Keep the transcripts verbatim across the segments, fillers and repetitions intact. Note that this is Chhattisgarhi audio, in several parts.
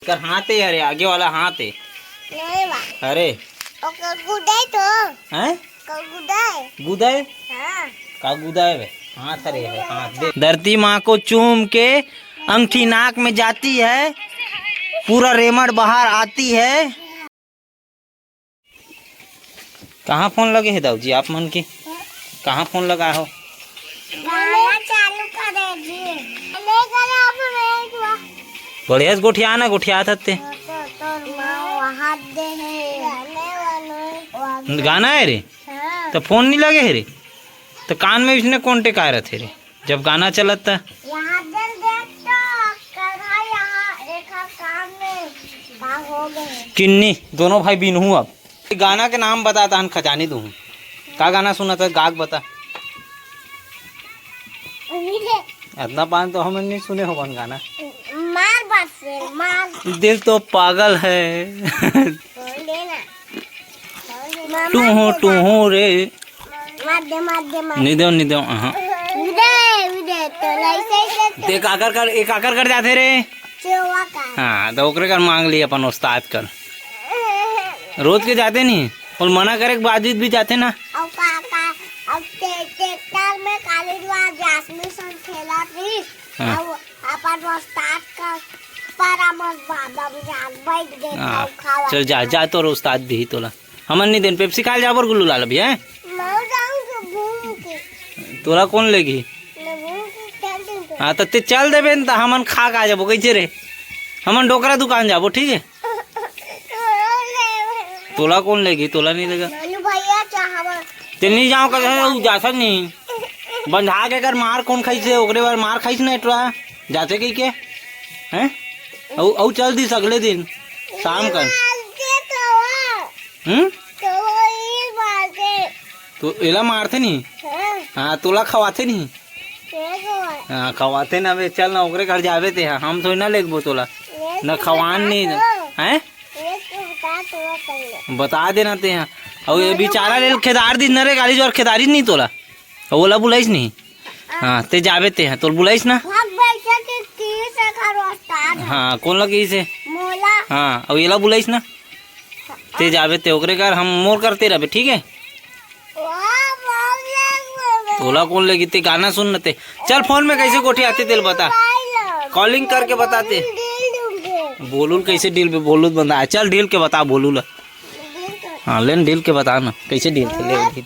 कर हाथ है, अरे आगे वाला हाथ है। नहीं बा। अरे। ओकर गुदाई तो। हैं? ओकर गुदाई। गुदाई? हाँ। का गुदाई बे? हाथ अरे है, हाथ दे। धरती माँ को चूम के अंगठी नाक में जाती है, पूरा रेमड़ बाहर आती है। कहाँ फोन लगे हे दाऊ जी आप मन के? कहाँ फोन लगा हो? गाना चालू करे जी। ले गए आप रेट वा। बढ़िया से गोठिया ना, गोठिया थते। तो, तोर माँ वहाँ दे है। गाना है रे? हाँ। तो फोन नहीं लगे है रे? तो कान में इसने कौन टेकाए रहते रे? जब गाना चलत त। यहाँ दिल देख तो कढ़ा यहाँ एक काम में का हो गए। किन्नी दोनों भाई बिनहू अब। गाना के नाम बता, तहन खजानी दूँ। का गाना सुना था, गाग बता। अभी ले। इतना पान तो हमन नहीं सुने होबन गाना। मार बस फिर, मार। दिल तो पागल है। बोल देना। टूहू टूहू रे। मार दे, मार दे, मार दे। निदेव, निदेव, हाँ। उदय, उदय, तो लाइसे से तो ते काकर कर, एक काकर कर जाते रे। चेवा का। हाँ, तो ओकरे कर मांग ली अपन उस्ताद कर। रोज के जाते नहीं, और मना करे के बावजूद भी जाते ना। और का, का, अब ते, ट्रैक्टर में काली दुआ जासमी सन खेला थी। हाँ। और अपन उस्ताद का परामर्श बाबा में जान बैठ गए हाँ। खाओ, खाओ। चल जा, जा तोर उस्ताद दी तोला। हमन नहीं देन, पेप्सी खाए जाबर गुल्लू लाल अभी, हैं? मैं जाऊँ तो घूम के। तोला कौन लेगी? मैं घूम के चल दूँ तो। हाँ, तो ते चल देबे न, तो हमन खा के आ जाबो, कैसे रे? हमन डोकरा दुकान जाबो, ठीक है? तोला कौन लेगी? तोला नहीं लेगा। नानू भैया चाहवा। ते नहीं जाओ, कहे, उ जाता नहीं। बंधा के कर मार कौन खाइसे, ओकरे बार मार खाइस ना एटरा। जाते कही के? हैं? औ, औ चल दिस अगले दिन, शाम कर। मारते तो वो। हम्म? तो वो ये मारते। तो एला मारते नहीं? हाँ। हाँ, तोला खवाते नहीं? ये खवाते। हाँ, खवाते ना बे, चल ना, ओकरे घर जाबे ते, हाँ, हम थोड़ी ना लेगबो तोला। ये ना तो खवान बता नहीं, तो। हैं? ये तो बता तो पहले। बता देना ते, हाँ। और ये बेचारा लेल खेदार दिन न रे, गाली जोर खेदारी नहीं तोला। और ओला बुलाइस नहीं? हाँ, ते जाबे ते, हाँ, तोल बुलाइस ना? भाग बैठे के तीस एक हजार उस्ताद है। हाँ, कौन लगी इसे? मोला। हाँ, और येला बुलाइस ना? ते जाबे ते ओकरे कर, हम मोर करते रहबे, ठीक है? वाह, वाह, वाह, वाह। तोला कौन लेगी? ते गाना सुन न ते। चल, फोन में कैसे गोठियाते तेल बता। Calling करके बताते। बोलूल कैसे डील पे बोलूल बंदा है। चल, डील के बता बोलूल। हाँ, लेन डील के बता ना, कैसे डील के ले डील।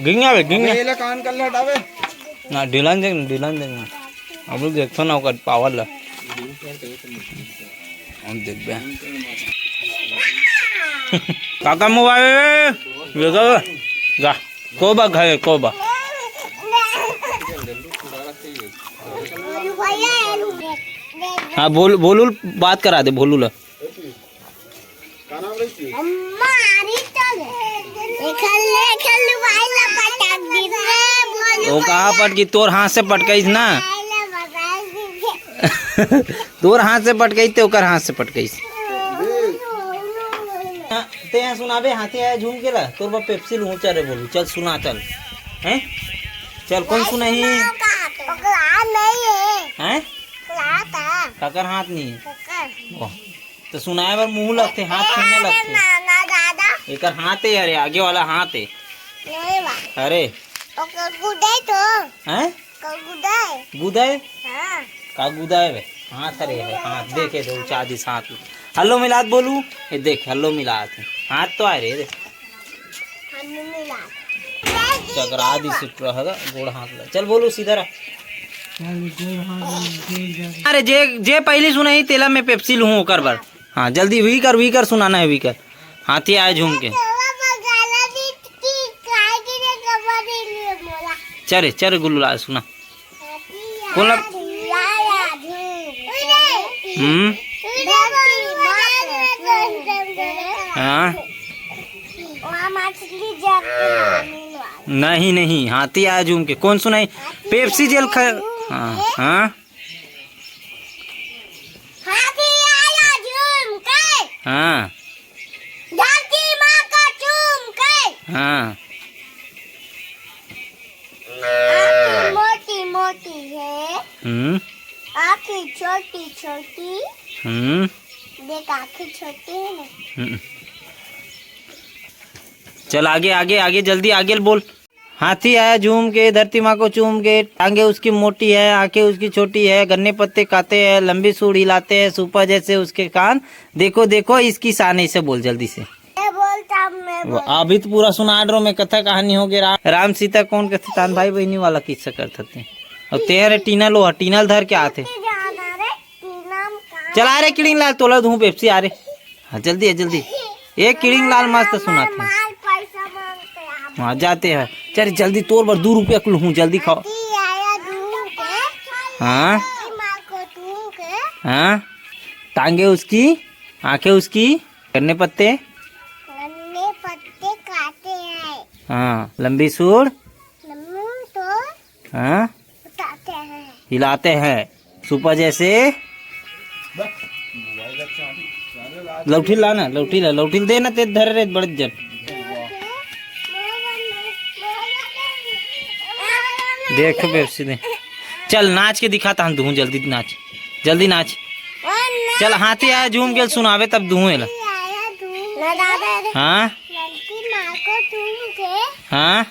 गिंगा बे, गिंगा। अबे, ये ले कान कर ले, हटावे। ना, ढिलन देख, ढिलन देख ना। अब लोग देखो ना, ओकर पावर ला। हम देखबे। काका मोबाइल रे, ये कर, जा। को बा घर, को बा। हाँ, बोल, बोलू, बात करा दे, बोलू ला। का नाम रही थी? अम्मा, आ रही तो ले। एखल ले, एखल लुगाई ला पटक दी रे, बोलू वो कहाँ भैया। पटकी? तोर हाथ से पटकाइस ना। लुगाई ला पटक दी रे। तोर हाथ से पटकाइस ते ओकर हाथ से पटकाइस। ते यहाँ सुनाबे, हाथी आया झूम के ला, तोर बा पेप्सी लूँ, चल रे बोलू, चल सुना, चल। हैं? चल, कौन सुनाही? ओकरा नहीं है। हैं? ओकरा था। काकर हाथ नहीं है? काकर। ओह। तो सुनाए बर मुंह लगथे, हाथ थोड़ी ना अरे लगथे। नाना दादा। एकर हाथ है, अरे आगे वाला हाथ है। नहीं बा। अरे। ओकर गुदे तो। हैं? ओकर गुदे। गुदे? हाँ। का गुदे बे? हाथ अरे है, हाथ देखे दो, चादी साथ में। हल्लो मिलात बोलू, ये देख, हल्लो मिलात है। हाथ तो आ रे, देख। हल्लो मिलात। चकरा दी सुट रहा है, गोड़ हाथ लग। चल बोलू, सीधा रह। अरे जे, जे पहली सुनाही, तेला मैं पेप्सी लूँ ओकर बर। हाँ, जल्दी वी कर, वी कर, सुनाना है, वी कर। हाथी आए झूम के। चल रे, चल रे, गुल्लू लाल, सुना। कौन ला-, हम्म? हाँ। नहीं, नहीं, हाथी आया झूम के। कौन सुनाही? पेप्सी जेल ख-, हाँ, हाँ। हाथी आया झूम के। हाँ। धरती माँ का चूम के। हाँ। आँखें मोटी मोटी है। हम्म। आँखें छोटी छोटी। हम्म। देख, आँखें छोटी है ना। हम्म। चल आगे, आगे, आगे, जल्दी आगे बोल। हाथी आया झूम के, धरती माँ को चूम के, टांगे उसकी मोटी है, आंखें उसकी छोटी है, गन्ने पत्ते खाते हैं, लंबी सूंड हिलाते हैं, सूपा जैसे उसके कान, देखो देखो इसकी शान। ऐसे बोल जल्दी से। मैं बोलता हूँ, मैं वो बोलता हूँ। अभी तो पूरा सुना रहो मैं, कथा कहानी हो गई। राम, राम सीता कौन कथे, तान भाई बहनी वाला किस्सा करत हते। और तेरे टीना लोहा, टीना ल धर के आथे। जाना रे, टीना में कहाँ चला रे किड़िंग लाल, तोला दूँ पेप्सी आ रे। हाँ जल्दी है, जल्दी। एक किड़िंग लाल मस्त सुनाथे। माल पैसा मांगते हैं। हाँ जाते हैं। चल जल्दी, तोर बर दू रुपया कुल हूँ, जल्दी खाओ। हाथी आया झूम के। हाँ। हाथी माँ को चूम के। हाँ। टांगे उसकी, आंखें उसकी, गन्ने पत्ते। गन्ने पत्ते खाते हैं। हाँ, लंबी सूंड। लम्बू तो हाँ। उठाते हैं। हिलाते हैं। सूपा जैसे। लौठी ला ना, लौठी ला, लौठी दे ना, ते धर रे बड़े जन। देख पेप्सी दे। चल नाच के दिखाता हम, दूँ जल्दी नाच, जल्दी नाच। चल हाथी आया झूम के सुनावे तब दूँ एला। ना दादा रे। हाँ। लड़की माँ को चूम के। हाँ।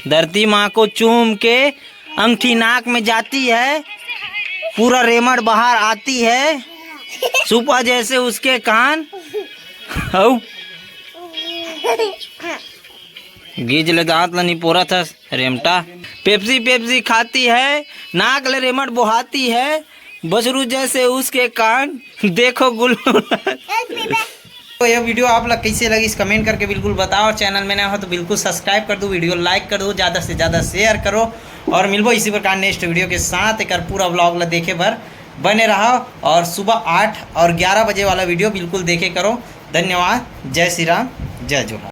धरती माँ को चूम के अंगठी नाक में जाती है, पूरा रेमड़ बाहर आती है, सुपा जैसे उसके कान। हऊ। गीज ले दांत ल निपोरत हस रेमटा। पेप्सी पेप्सी खाती है, नाक ले रेमड़ बोहाती है, बछरू जैसे उसके कान। देखो गुल्लू। तो ये वीडियो आप लोग कैसे लगी, इस कमेंट करके बिल्कुल बताओ। और चैनल में नया हो तो बिल्कुल सब्सक्राइब कर दो, वीडियो लाइक कर दो, ज़्यादा से ज़्यादा शेयर करो। और मिलबो इसी प्रकार नेक्स्ट वीडियो के साथ। एक पूरा व्लॉग ला देखे बर बने रहा और सुबह आठ और ग्यारह बजे वाला वीडियो बिल्कुल देखे करो। धन्यवाद। जय श्री राम, जय जोहार।